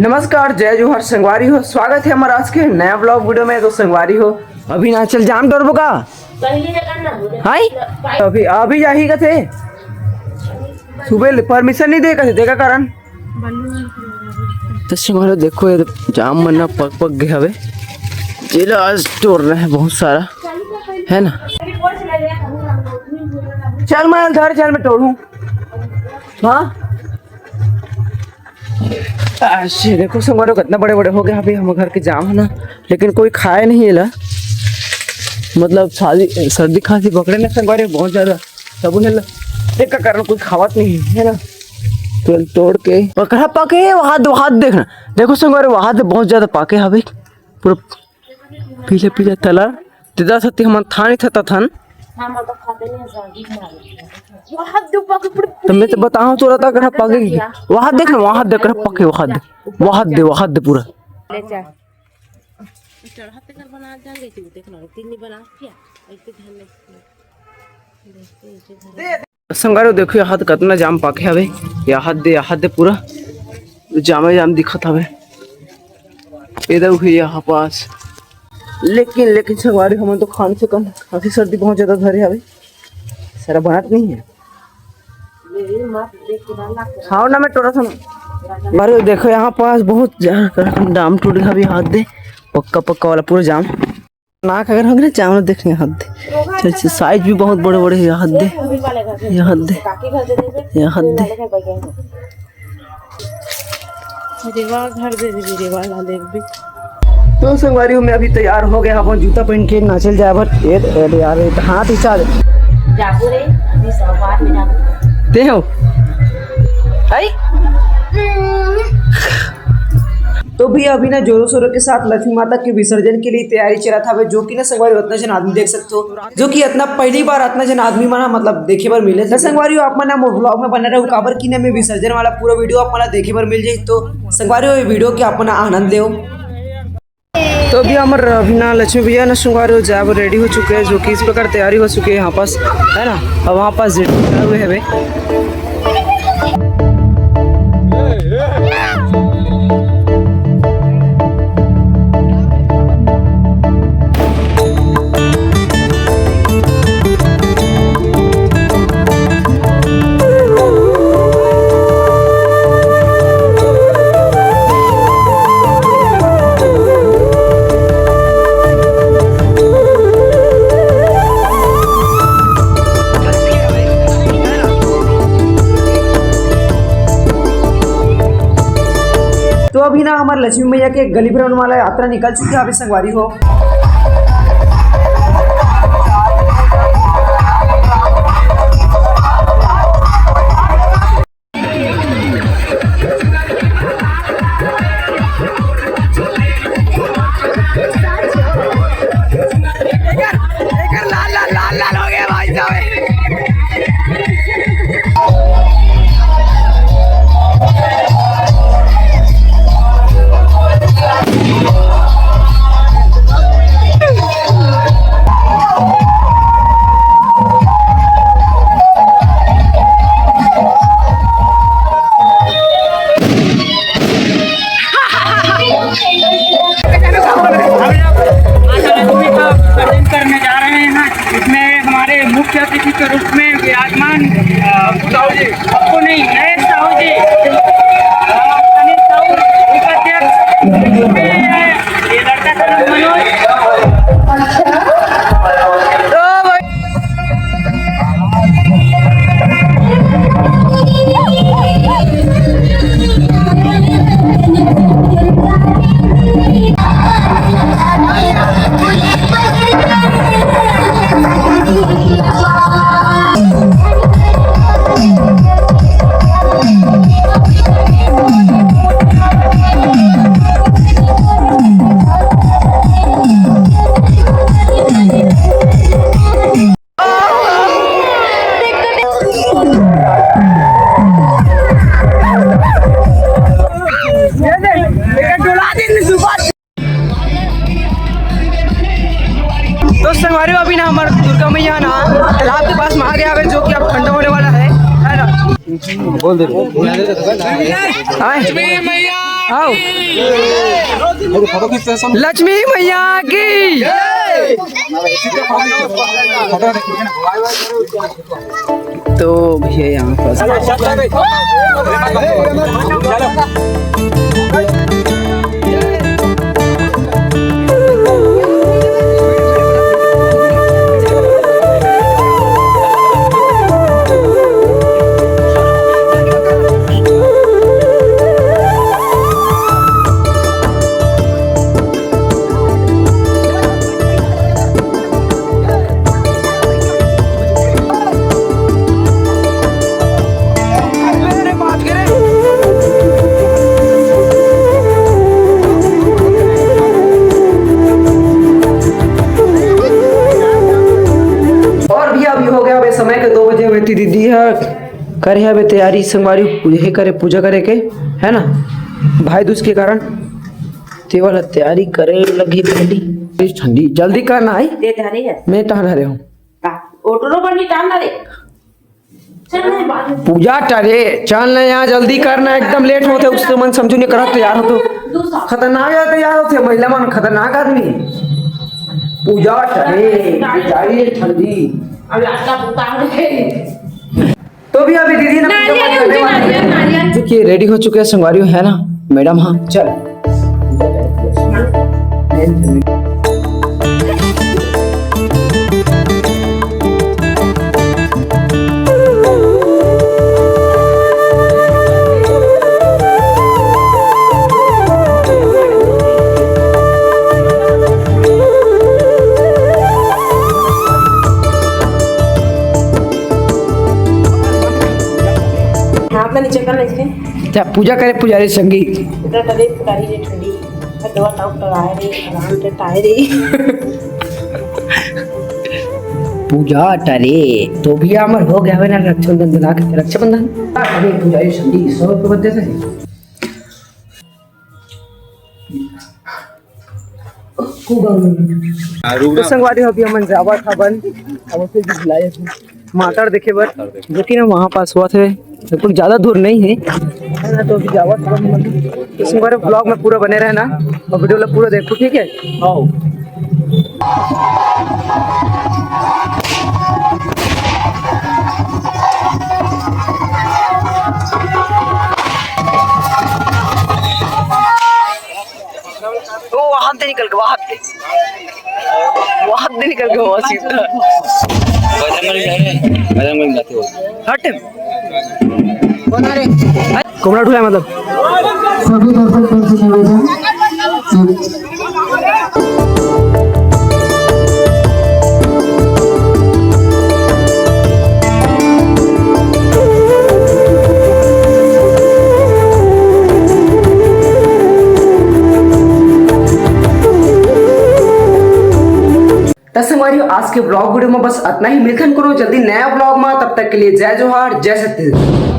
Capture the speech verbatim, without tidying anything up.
नमस्कार, जय जोहार संगवारी हो, स्वागत हे हमर आज के नया vlog video में। तो संगवारी हो, अभी ना चल जाम डरबो का? हाय, अभी अभी जाही कथे। सुबह ले permission नहीं दे कथे, तेकर कारण। तो संगवारी देखो, ये जाम मन पक पक गए हवे, जेला आज टोरना हे बहुत सारा, है ना? चल मैं धर, चल मैं टोरूँ। हाँ, ऐसे देखो संगवारी, कितना बड़े बड़े हो गए अभी हम घर के जाम है ना, लेकिन कोई खाए नहीं एला। मतलब सादी-, सर्दी खांसी पकड़े ना संगवारी बहुत ज्यादा, सब उन्हें ल-, तेकर कारण कोई खावत नहीं है ना। तो तोड़ के पकड़ा पाके, वहां दे, वहां देखना, देखो संगवारी, वहां दे बहुत ज्यादा पाके हवे, पूरा पीला पीला तला। तेदा सती हमन थानी थता थन। हम तो खाते नहीं, जागी मारे। वहां दे पाके पूरा तो मैं तो बताऊं तोरा, ता करा पाके की। वहां देख ना, वहां देख, करा पाके, वहां दे, वहां दे, वहां दे पूरा। ले जा। चढ़ाते कर बना जान गई थी, देख ना, तीन नहीं बना क्या? इतने ध्यान नहीं। संगवारी देखो, यहाँ तो कितना जाम पाके हवे, यहाँ दे, यहाँ दे पूरा जामे जाम दिखत हवे। इधर भी यहाँ पास, लेकिन, लेकिन संगवारी हमन तो खान से कम, खांसी सर्दी बहुत ज्यादा धरे हवे, सारा बनत नहीं है। खाओ ना, मैं टोरा था ना। अरे देखो, यहाँ पास बहुत जा-, जाम टूट गया अभी, हाथ दे, पक्का पक्का वाला पूरा जाम। नाक अगर हो गया, चावल देखने हाथ दे। अच्छा, अच्छा, size भी बहुत बड़े बड़े है, हाथ दे, ये हाथ दे, ये हाथ दे। रेवा घर दे दीजिए, रेवा ला ले भी। तो संगवारी हो, मैं अभी तैयार हो गया, अपन जूता पहन के नाचल जाए बर। ए, ए, यार, ए, हाथ ही चाल। जाबो रे, अभी सब बाद में जाबो। ते हो? आई? तो भी अभी ना जोरों शोरों के साथ लक्ष्मी माता के विसर्जन के लिए तैयारी चलत हवे, जो कि ना संगवारी उतना जन आदमी देख सकते हो, जो कि इतना पहली बार इतना जन आदमी मन ह मतलब देखे बर मिले। तो संगवारी हो, आप मन ना मोर vlog में बने रहो, काबर कि ना मैं विसर्जन वाला पूरा video आप मन ला देखे बर मिल जाही। तो संगवारी हो, ये video के आप मन आनंद लेव। तो अभी हमर अभी ना लक्ष्मी भैया ना संगवारी हो जाए बर ready हो चुके हैं, जो कि इस प्रकार तैयारी हो चुकी है यहाँ पास, है ना। अब वहाँ पास जेठ खड़ा हुए हवे। तो अभी ना हमर लक्ष्मी मैया के गली भ्रमण वाला यात्रा निकल चुकी है अभी संगवारी हो। आज लक्ष्मी का विसर्जन करने जा रहे हैं, इसमें हमारे मुख्य अतिथि के रूप में विराजमान, अ, साहू जी, पप्पू नहीं, नरेश साहू जी, अ, अनिल साहू, उपाध्यक्ष, ये लड़का का नाम मनोज। तो संगवारी हो, अभी ना हमारे दुर्गा मैया ना तालाब के पास में आ गया, अगर जो कि अब ठंडा होने वाला है, है ना? बोल दे। आए। लक्ष्मी मैया आओ। लक्ष्मी मैया की। तो भैया, यहाँ पर और भैया, अभी हो गया, अभी समय के दो बजे हुए थी। दीदी ह करे हे अभी तैयारी, संगवारी, यही करे, पूजा करे के, है ना? भाई दूज के कारण तेवल तैयारी करे लगी पहली। ठंडी, जल्दी करना है। दे धरे है। मैं टहल रहे हूँ। का? ओटलो बनी टांग धरे। चल नहीं, बाद में। पूजा टरे, चल ना यहाँ, जल्दी करना, एकदम लेट होते, उससे मन समझू नहीं करत तैयार हो तो। दूसरा। खतरनाक यार तैयार होते, महिला मन खतरनाक आदमी। पूजा टरे, जा रही है ठंडी। अभी आज का भुगतान है। तो भी अभी दीदी ने पूजा नारियल पाठ करने उनके, वाली है। नारियल, नारियल। जो कि रेडी हो चुके हैं संगवारी, है ना मैडम? हाँ, चल। हाथ ला नीचे कर ना इसके। जा पूजा करे पुजारी संगी। पूजा करे पुजारी रे ठंडी। दवा ताऊ टराए रे, आराम से ताए रे। पूजा टरे, तो भी अमर हो गया है ना रक्षाबंधन बना के, रक्षाबंधन। अरे पुजारी संगी, सौ रुपये बदले थे। तो संगवारी हो, अभी हमन जावत हवन, अब फिर भी बुलाए थे मातर देखे बर, जो कि ना वहाँ पास होवत हे, बिल्कुल ज्यादा दूर नहीं है, है ना? तो अभी जावत हवन, तो संगवारी vlog में पूरा बने रहना और video ला पूरा देखो, ठीक है? आओ। वो वहां से निकल के, वहां से, वहां से निकल के, वहां सीधा। बजरंगबली जा रहे हैं, बजरंगबली जाते हो। हट। कौन आ रहे? कुमड़ा ढूला मतलब। सभी दर्शक बंधु से निवेदन, त संगवारी हो, आज के vlog video में बस अतना ही। मिलथन कोनो जल्दी नया vlog में, तब तक के लिए जय जोहार, जय छत्तीसगढ़।